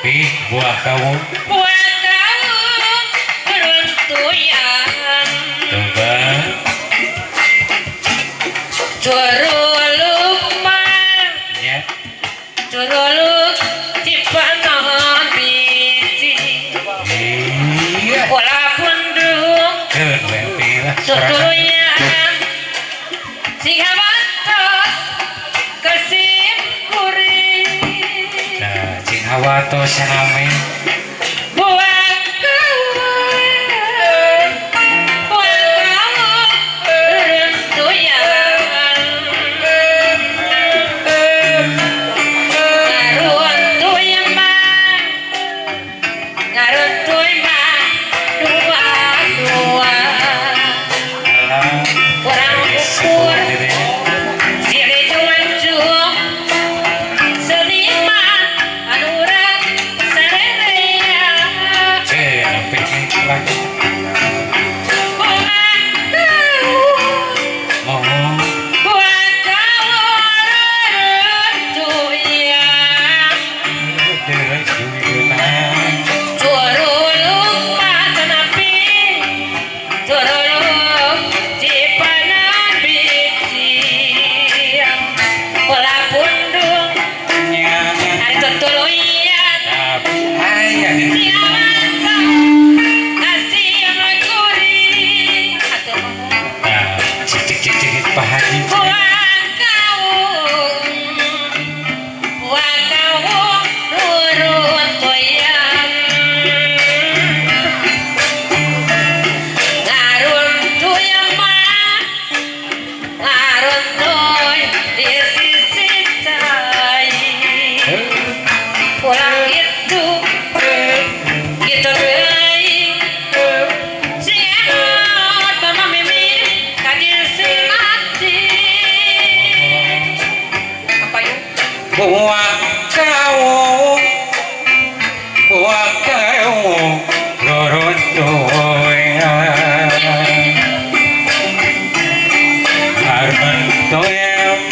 Ih, buah kawung. Buah kawung runtuyan. Coba. Curuluk mah. Ya. Curuluk cipanon biji. Iya. Bola pundung. Keun we lah. Tutuluyan. Sing hawatos kasim kuring. Nah, cing hawatos rame. Buah kawung, buah kawung runtuyan. Ngaruntuy mah, ngaruntuy mah dua dua. Alah. Kurang ukur. Gitu ya. Silih cumancung seniman anu urang sarerea. Eh, nepi lah. Buah kawung. Mohon. Buah kawung runtuyan. Curuluk mah tanapi, curuluk cipanan biji. Bola pundung ari tutuluyan. Siapa kasih kuring atau Nah, cicik cicik Pak Haji. Buah kawung, buah kawung runtuyan. Ngaruntuy mah, ngaruntuy di sisi cai. Pulang gitu, gitu deui. Sing emot Mama Mimi kadir silati. Apa yuk? Buah kawung, buah kawung, ruruntuyan. Ngaruntuy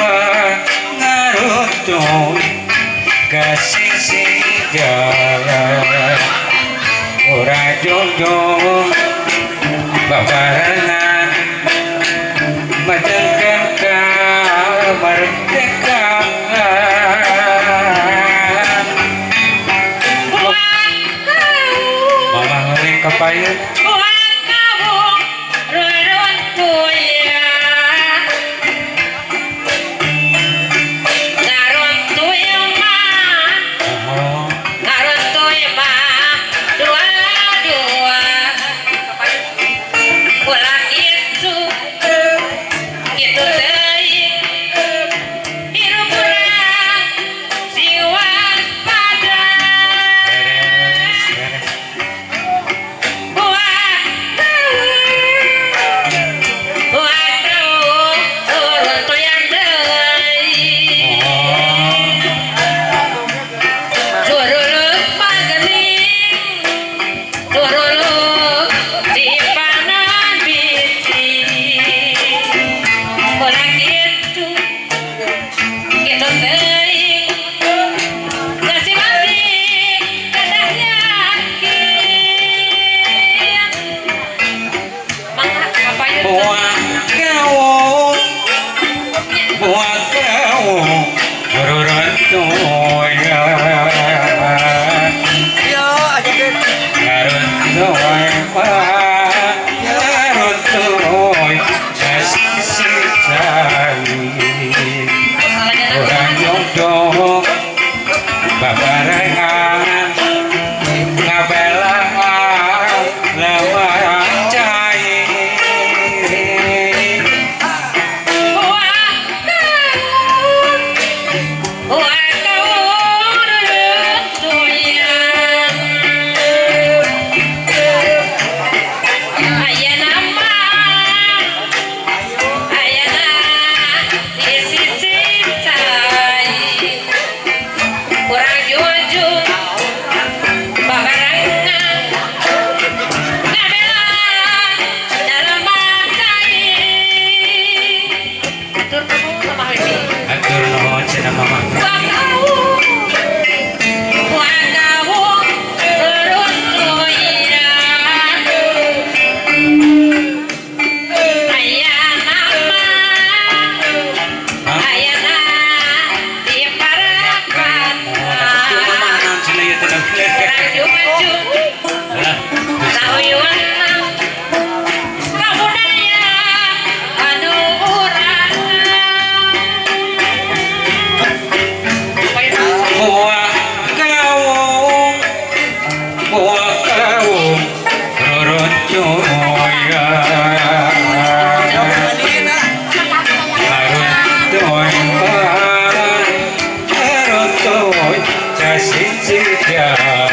mah, ngaruntuy ka sisi jalan. Ora jojo babarengan majengkeun kamerdekaan. Buah kawung, Mama ngeuring ka payun. Buah kawung ruruntuyan. Ngaruntuy mah, Oh, ngaruntuy mah dua dua. Apa yuk? Ulah gitu, gitu teuing. Hirup urang sing waspada. Beres, beres. Buah Buah kawung, buah kawung roroncoya. Maruntoy pa, maruntoy sa sisi jalan.